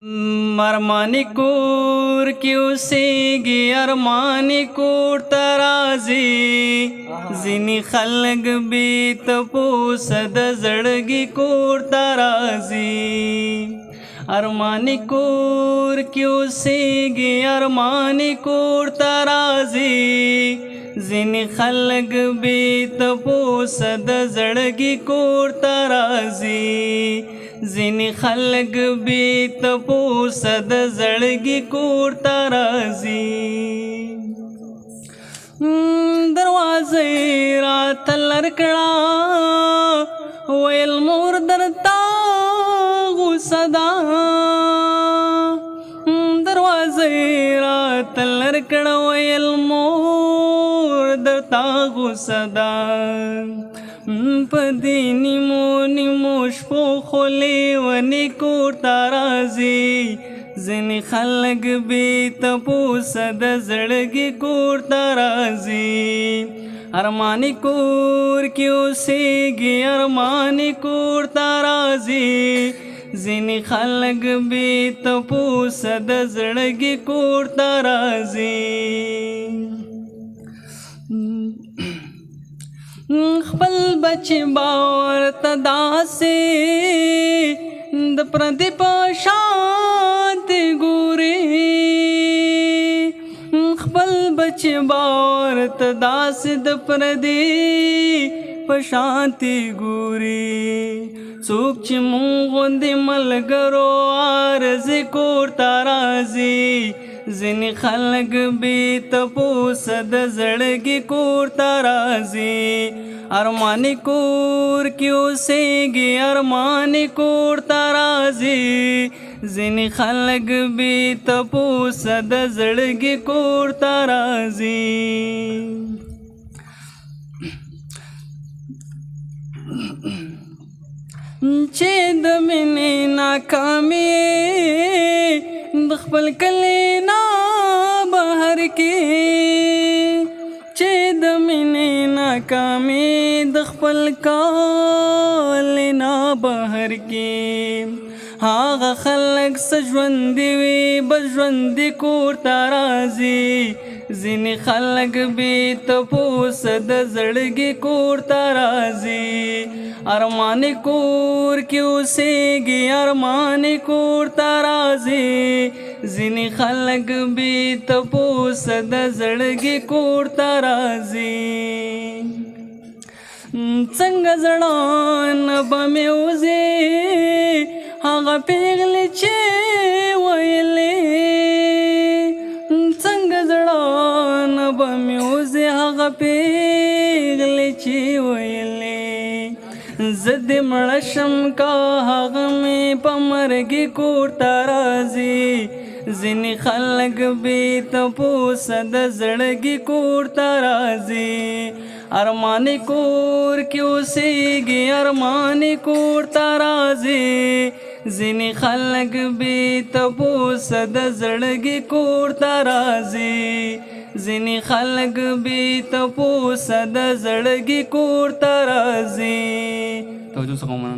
ارماني کور کې اوسېږي، ارماني کور ته راځي. ځینې خلک بې تپوسه د زړګي کور ته راځي. ارماني کور کې اوسېږي، ارماني کور ته راځي. ځینې خلک بې تپوسه د زړګي کور ته راځي. ځینې خلک بې تپوسه د زړګي کور ته راځي. دروازه راته لر کړه، ویل مور درته غوسه ده. دروازه راته لر کړه، ویل مور درته غوسه ده. په دې نیمو نیمو شپو خو لیوني کور ته راځي. ځینې خلک بې تپوسه د زړګي کور ته راځي. ارماني کور کې اوسېږي، ارماني کور ته راځي. ځینې خلک بې تپوسه د زړګي کور ته راځي. خپل بچي باور ته داسې د پردي په شانتې ګوري. خپل بچي باور ته داسې د پردي په شانتې ګوري. څوک چې مونږ غوندې ملګرو عارضي کور ته راځي. ځینې خلک بې تپوسه د زړګي کور ته راځي. ارماني کور کې اوسېږي، ارماني کور ته راځي. ځینې خلک بې تپوسه د زړګي کور ته راځي. چې د مینې ناکامي د خپل کلي نه بهر کې، چې د مینې ناکامي د خپل کلي نه بهر کې، هغه خلک څه ژوندي وي، بس ژوندي کور ته راځي. ځینې خلک بې تپوسه د زړګي کور ته راځي. ارماني کور کې اوسېږي، ارماني کور ته راځي. ځینې خلک بې تپوسه د زړګي کور ته راځي. څنګه زړه نه به مې وځي هغه پیغلې چې ویلې؟ څنګه زړه نه به مې وځي هغه پیغلې چې ویلې، زه دې مړه شم که هغه مې په مرګي کور ته راځي؟ ځینې خلک بې تپوسه د زړګي کور ته راځي. ارماني کور کې اوسېږي، ارماني کور ته راځي. ځینې خلک بې تپوسه د زړګي کور ته راځي. ځینې خلک بې تپوسه د زړګي کور ته راځي. توجه څخه مننه.